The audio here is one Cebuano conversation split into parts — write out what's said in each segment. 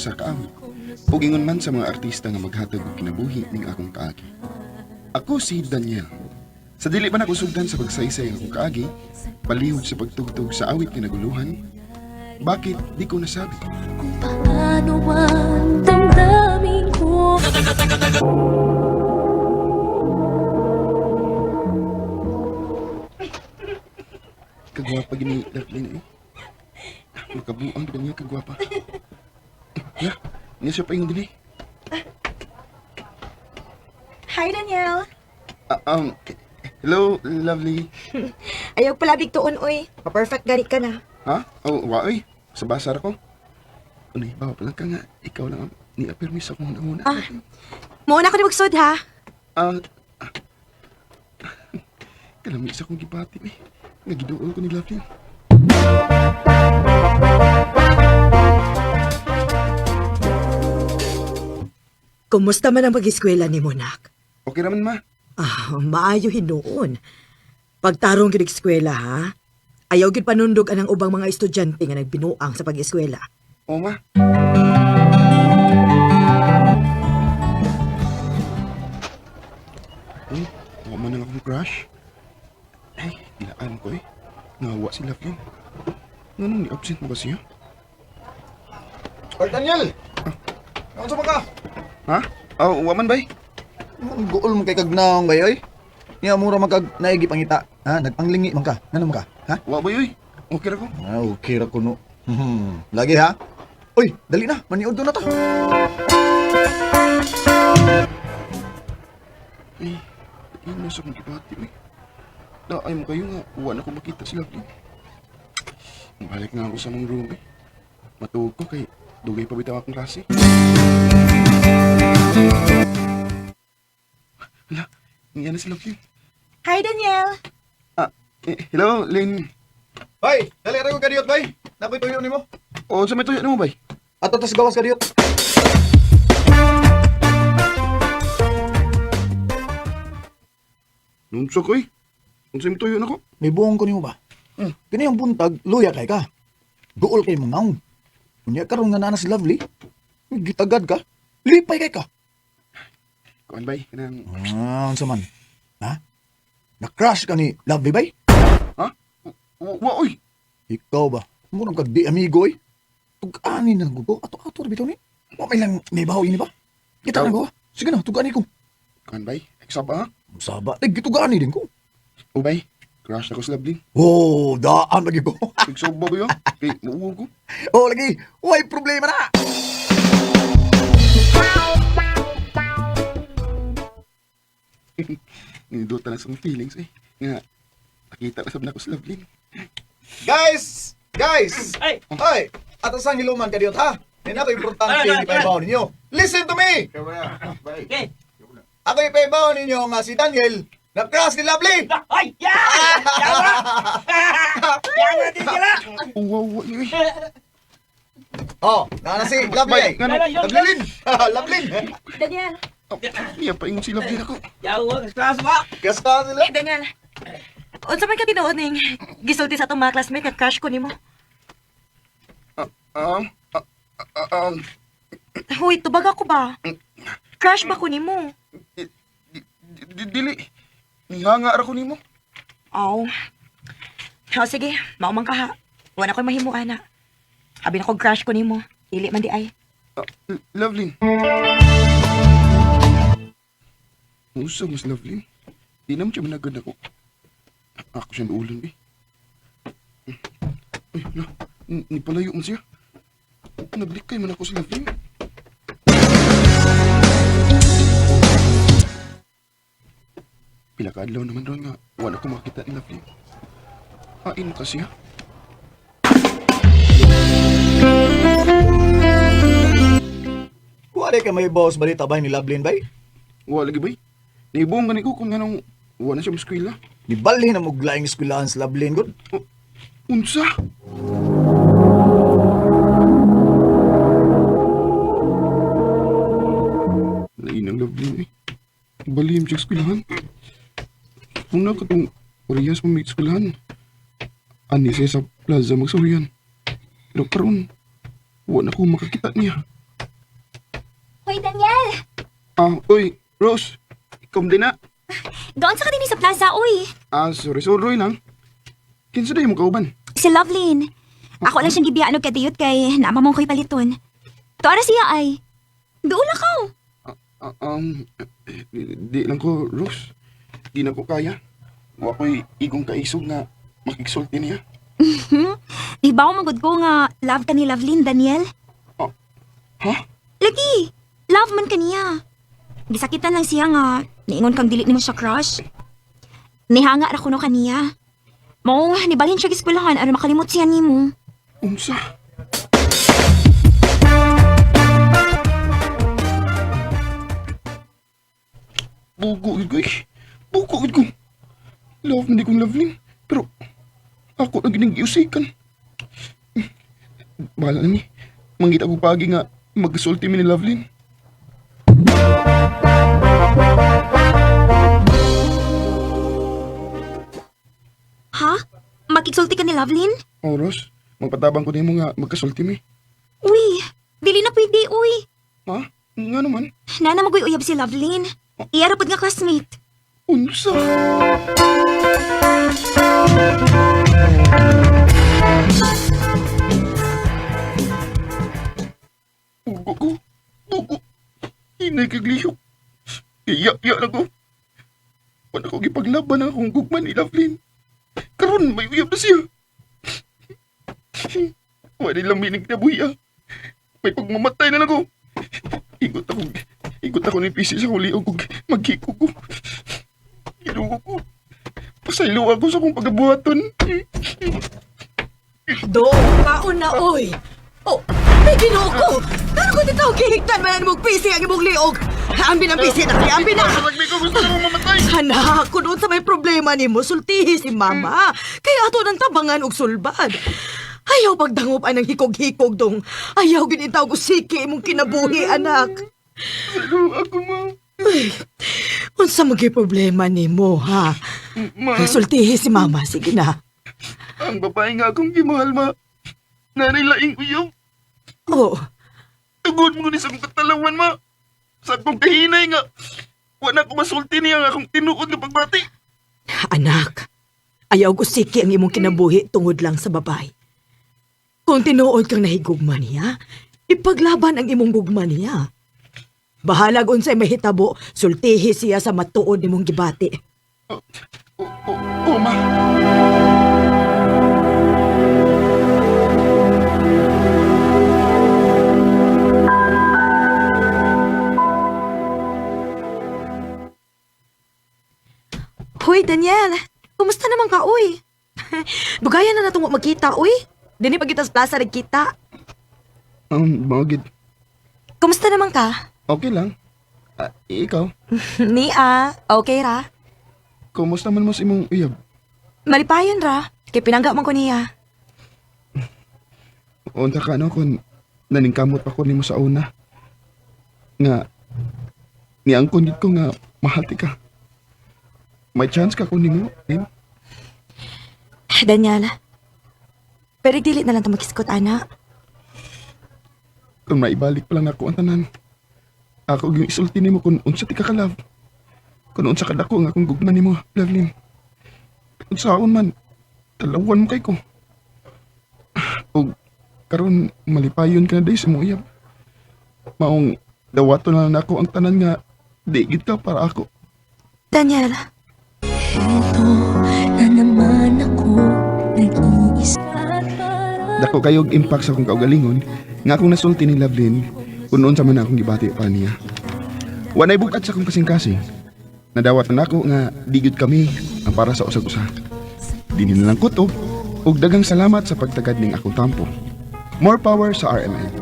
usa ka awit. Ug ingon man sa mga artista nga maghatag og kinabuhi ning akong kaagi. Ako si Daniel. Sa dili pa nako sugdan sa pagsaysay ang akong kaagi, palihog sa pagtugtog sa awit nga naguluhan, bakit di ko nasabi? Kung paano ang damdamin ko. Kagwapa gini Lovelyn eh. Makabuang gid niya kagwapa. Ya, niya siya paingon dinhi. Hi, Daniel. Ah, hello, lovely. Ayaw pala bigtuon, oy. Pa-perfect gani ka na. Ha? Oh, wa oy. Sa basar ko. Unay, bawa pa lang ka nga. Ikaw lang ang ni-apirmi sa akong una. Ah. Muna ko ni magsud, ha? Ah, ah. Kalami sa akong gibati eh. Nagiduol ko ni Lovelyn. Kumusta man ang pag-eskwela ni Monak? Okay raman, ma. Ah, maayo hinuon. Pagtarong gyud eskwela ha. Ayaw gyud panundog anang ubang mga estudyante nga nagbinuang sa pag-eskwela. Oo, ma. Uy, wa man ang akong crush. Ay, dilaan ko eh. Nawa si Lovelyn. Nganong ni-absent mo kasi ha? Oy, Daniel! Ano sa ka? Ha? Oh, wa man bay? Ang Gool mo kay kagnaong bay, oy. Niya mura man kag naigi pangita. Ha? Nagpanglingi man ka. Ngano man ka? Ha? Wa bay oy. Okay ra ko. Ah, okay ra kuno. Lagi ha? Oy, dali na. Maniod na ta. Ay, yun na sa akong gibati oy. Daay mo kayo nga, wa na ko makita si Lovelyn. Balik na ako sa mong room eh. Matuog ko kay dugay pa bitaw akong klase. Hala, niya na si Lovelyn. Hi, Daniel. Ah, eh, hello, Lynn. Bay, dali ra ko kadiyot, bay. Nakoy tuyo nimo. O, sa may tuyo na mo, bay? Ato tas gawas kadiyot. Nunsa ko eh. Unsa may tuyo na ko? May buong ko nimo ba? Kini ang buntag, luya kay ka. Duol kay mong naong. Unya karon nga naa na si Lovely. Gitagad ka. Lipay kay ka. Kuan, bay, kanang. Ah, unsa man? Ha? Na-crush ka ni Lovely bay? Ha? Wa, oy. Ikaw ba? Murang kag di amigo eh. Tug-ani na ko. Ato-ato ra bitaw ni. Wa may lang may bahaw ini ba? Kita na ko. Sige na, tug-ani ko. Kuan, bay, eksaba ha? Saba, eh gitug-ani din ko. O, bay, crush na ko si Lovelyn. Oh, daan lagi ko. Igsoba ba yun? Kay, muuwag ko. Oh, lagi. Way problema na. Niduta na sa akong feelings eh. Nga, nakita na sab na ko si Lovelyn. Guys, guys. Ay! Ay, ato sang hiluman kadiyot ha. Nina ko importante ni paibaw ninyo. Listen to me. Okay. Ako ipaibaw ninyo nga si Daniel na crush ni Lovely. Ay! Yeah! Yawa! Yawa din sila! Oh, wow, wow, eh. Oh, naa na si Lovely. Bay, ngano? Lovely. Lovely. Daniel. Oh, niya pa ingon si Lovelyn ako. Yawa! Class ba? Crush ka sila. Eh, Daniel. Unsa man ka tinuod ning gisulti sa atong mga classmate nga crush ko nimo? Ah, ah, ah, ah, um, Hoy, tubag ako ba? Crush ba ko nimo? di- dili. Nihanga ra ko nimo. Aw. Oh, sige, mao man ka ha. Wala ko'y mahimo ana. Abi na ko crush ko nimo. Dili man di ay. Ah, Lovelyn. Usa mas Lovelyn. Di naman siya managad ako. Ako siya naulan eh. Ay, la. Nipalayo man siya. Naglikay man ako sa Lovelyn. Pila ka adlaw naman ron nga wala ko makita ni Lovelyn. Ain ka siya. Wala ka may boss balita bay ni Lovelyn bay. Wala lagi bay. Naibong gani ko kung anong wala na siya eskwela. Ni balhin na mo laing eskwelahan sa Lovelyn gud. Unsa? Lain ang Lovelyn eh. Balihim siya eskwelahan. Una katong parehas mo may eskwelahan. Ani siya sa plaza magsurian. Pero karon, wala na ko makakita niya. Uy, Rose. Ikaw din na. Doon sa kadini sa plaza, uy. Sorry, sorry lang. Kinsa day mo kauban? Si Lovelyn. Ako lang siyang gibiyaan og kadiyot kay naamamong ko'y paliton. Tuara siya ay. Doon na ka. Di lang ko, Rose. Di na ko kaya. Wa ko'y igong kaisog nga makigsulti niya. Di ba magud ko nga love ka ni Lovelyn, Daniel? Ha? Lagi, love man kaniya. Gisakitan lang siya nga niingon kang dili nimo siya crush. Nihanga ra kuno kaniya. Mao nga nibalhin siya eskwelahan aron makalimot siya nimo. Unsa? Bugo gid ko eh. Bugo gid ko. Love man di kong loveling. Pero ako na gining giusikan. Bahala na ni. Mangita ko pagi nga magkasulti mi ni Lovelyn. Ha? Makigsulti ka ni Lovelyn? Oros, magpatabang ko nimo nga magkasulti mi. Uy, dili na pwede, uy. Ha? Nga naman. Nana magoy uyab si Lovelyn. Iya ra pud nga classmate. Unsa? Bugo ko. Bugo. Hinay kag lihok. Iya-iya na ko. Wala ko gipaglaban ang akong gugma ni Lovelyn. Karon may uyab na siya. Wala lang may nagnabuhi ah. May pagmamatay na lang ko. Igot ako. Igot ako ni PC sa huli og maghiko ko. Ginoo ko. Pasaylo ako sa akong pagabuhaton. Do, kaon na, oy! Oh, ay ginoo ko! Ano ko dito gihigtan man mong pisi ang imong liog? Ambi ng pisi na, ambi na! Ragbi ko gusto na mong mamatay. Anak, kung sa may problema nimo, sultihi si mama. Kaya ato ng tabangan og sulbad. Ayaw pagdangop ang hikog-hikog dong. Ayaw ginitaw og siki imong kinabuhi, anak. Pasaylo ako, ma. Ay, unsa magay problema nimo, ha? Ma, Sultihi si mama, sige na. ang babae nga akong gimahal, ma. Nanay laing uyab. Oh, Tugod mo ni sa akong katalawan, ma. Sa akong kahinay nga. Wala ko masulti niya ang akong tinuod nga pagbati. anak. Ayaw ko siki ang imong kinabuhi tungod lang sa babae. Kung tinuod kang nahigugma niya, ipaglaban ang imong gugma niya. Bahalag unsay mahitabo, sultihi siya sa matuod nimong gibati. Oh, oh, oh, ma. Hoy, Daniel! Kumusta naman ka, uy? Dugayan na natong magkita, uy. Dini pa kita sa plaza nagkita. Bagit. Kumusta naman ka? Okay lang. Ah, ikaw, Nia, okay ra. kumusta man mo sa imong uyab? Malipayon ra. Kay pinangga man ko niya. Unta ka no kung naningkamot pa ko nimo sa una. Nga niangkon gid ko nga mahal ti ka. May chance ka kun nimo, Lin. Daniel, pero dili na lang ta magiskot, ana. Kung maibalik pa lang ako ang tanan. Ako gyud isulti nimo kung unsa ti ka ka-love. Kung unsa ka dako ang akong gugma nimo, Lovelyn. Unsaon man, talawan mo kay ko. Og karon malipayon ka na day sa imong uyab. Maong dawaton na lang nako ang tanan nga di gid ka para ako. Daniel, Ito na naman ako nag-iisa. Dako kayo og impact sa akong kaugalingon nga akong nasulti ni Lovelyn kung unsa man akong gibati pa niya. Walay bugat sa akong kasing-kasing. Nadawat na nako nga di gyud kami ang para sa usag-usa. Dinhi na lang kutob ug daghang salamat sa pagtagad ning akong tampo. More power sa RMN.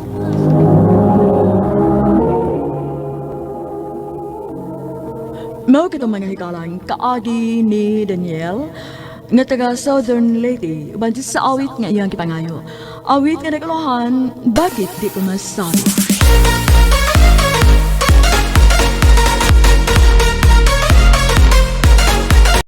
Mao kitong mga hikalang kaagi ni Daniel nga taga Southern Leyte uban sa awit nga iyang gipangayo. Awit nga nagalohan, bakit di ko masabi?